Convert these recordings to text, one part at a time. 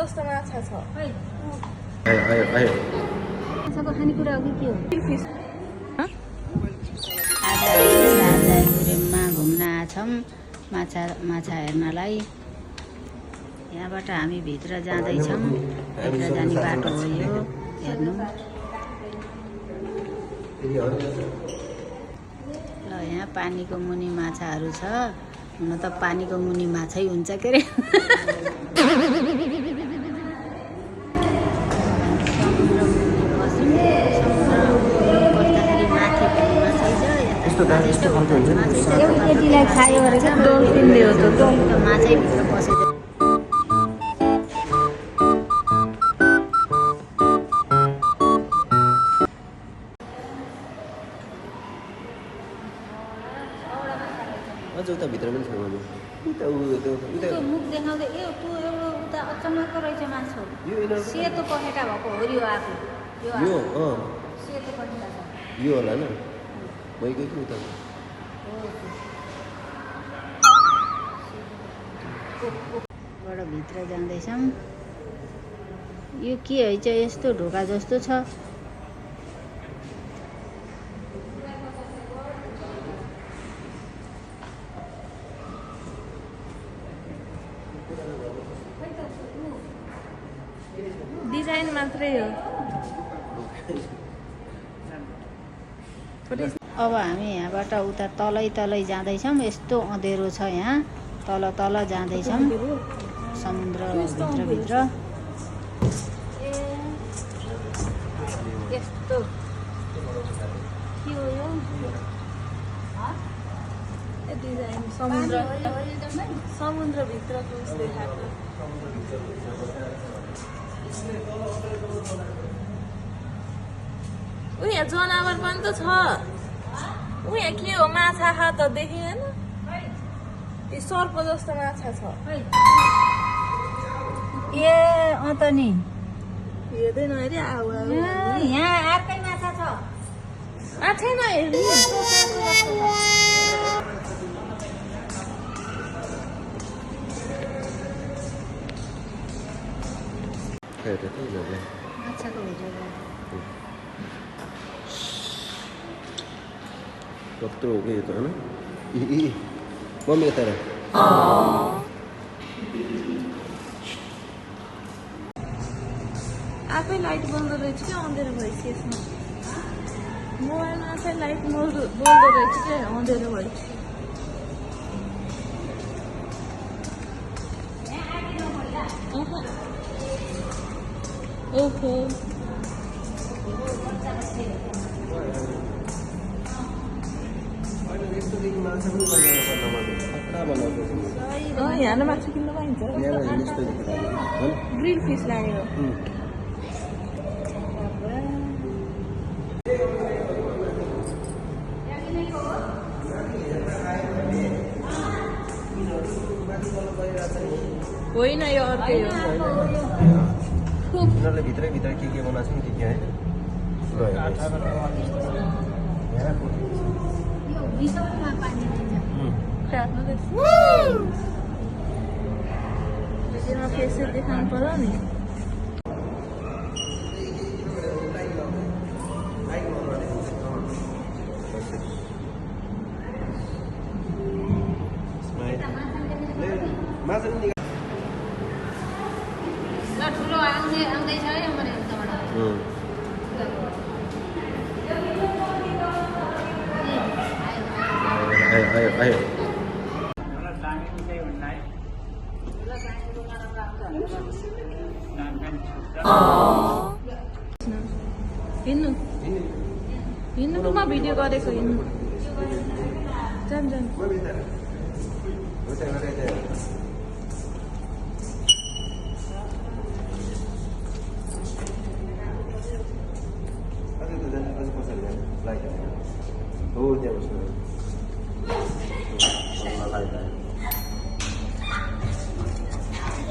जस्तो माछा छ आयो आयो माछाको खानेकुरा हो कि के हो? आज राजापुरमा घुम्न आछौँ माछा हेर्नलाई। यहाँबाट हामी भित्र जाँदैछौँ। भित्र जाने बाटो हो यो, हेर्नु। ल यहाँ पानीको मुनि माछाहरू छ। हुन त पानीको मुनि माछै हुन्छ के अरे। केटीलाई खायो भने चाहिँ डल्फिनले हो त माछै भित्र पसेको। अझ उता भित्र पनि छ भने मुख देखाउँदै ए त्यो एउटा उता अचम्मको रहेछ माछा यो यिनीहरूको सेतो पखेटा भएको हो यो आएको यो सेतो पखेटा छ यो होला न भइगयो कि उता बाट भित्र जाँदैछौँ। यो के है चाहिँ यस्तो ढोका जस्तो छ। डिजाइन मात्रै हो अब हामी यहाँबाट उता तलै जाँदैछौँ। यस्तो अँधेरो छ यहाँ। तल जाँदैछौँ समुद्र भित्र। यस्तो के हो यो डिजाइन समुद्रभित्रको उस देखाएको यहाँ जनावर पनि त छ। यहाँ के हो माछा खा त देखिँदैन। यो सर्प जस्तो माछा छ। ए अँ त नि हेर्दैन अरे यहाँ अर्कै माछा छ छैन हेर्नु माछाको भिडियो कत्रो हो कि यो त होइन मम्मी यता आफै लाइट बल्दो रहेछ क्या अँधेरो भएपछि यसमा मोबाइलमा आफै लाइट बल्दो रहेछ क्या अँधेरो भएपछि ओहो यहाँ माछा किन्न पाइन्छ ग्रिल फिस लागेको होइन यो अर्कै हो उनीहरूले भित्रै के बनाएको छ नि के होइन त्यसमा फेसै देखाउनु पर्यो नि ठुलो आउँदैछ है मैले उताबाट आयो हिँड्नु त म भिडियो गरेको हिँड्नु जान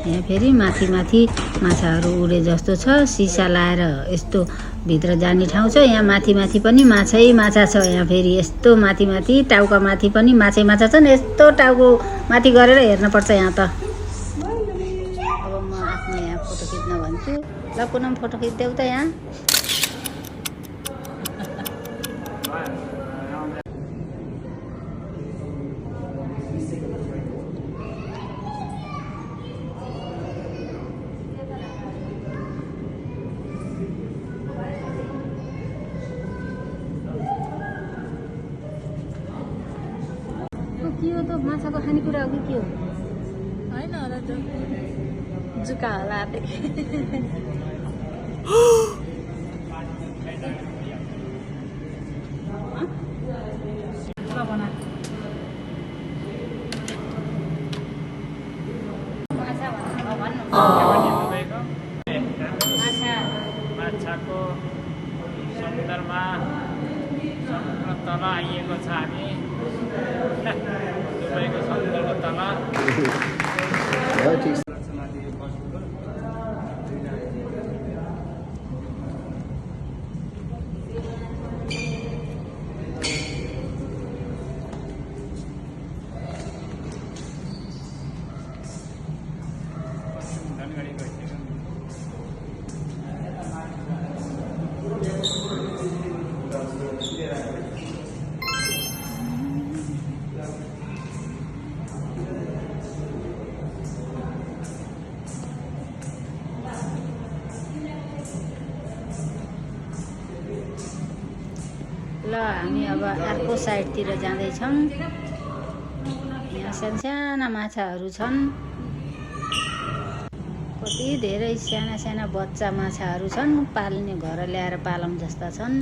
यहाँ फेरि माथि माछाहरू उडे जस्तो छ। सिसा लाएर यस्तो भित्र जाने ठाउँ छ। यहाँ माथि पनि माछा छ। यहाँ फेरि यस्तो माथि टाउका माथि पनि माछा छन्। यस्तो टाउको माथि गरेर हेर्नुपर्छ यहाँ त। अब म आफ्नो यहाँ फोटो खिच्न भन्छु। ल पुनम फोटो खिचिदेऊ त यहाँ। के हो त माछाको खानेकुरा हो कि के हो? होइन होला त जुका होला माछाको समुद्रमा समुद्र तल आइएको छ हामी दुबईको समुद्रको तल ठिक छ। ल हामी अब अर्को साइडतिर जाँदैछौँ। यहाँ साना माछाहरू छन्। कति धेरै साना साना बच्चा माछाहरू छन्। पाल्ने घर ल्याएर पालौँ जस्ता छन्।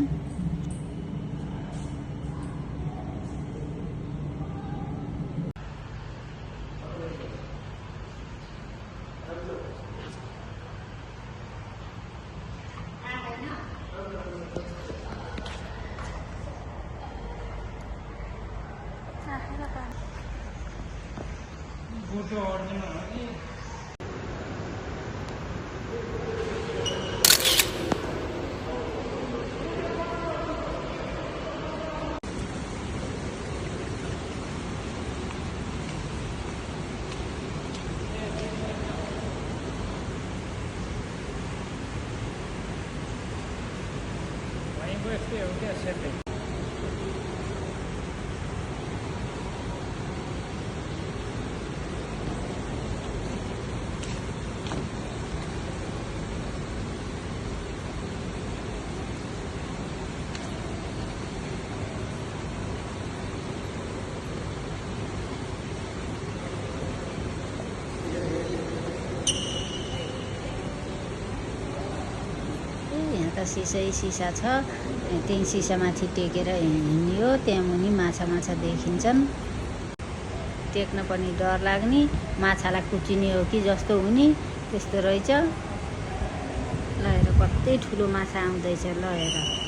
बोटो ओर्दैन हो कि वहीँको यस्तै हो क्या सेटै। यहाँ त सिसा छ। त्यही सिसामाथि टेकेर हिँड्ने हो। त्यहाँ मुनि माछा देखिन्छन्। टेक्न पनि डर लाग्ने। माछालाई कुचिने हो कि जस्तो हुने त्यस्तो रहेछ। ल हेर कति ठुलो माछा आउँदैछ। ल हेर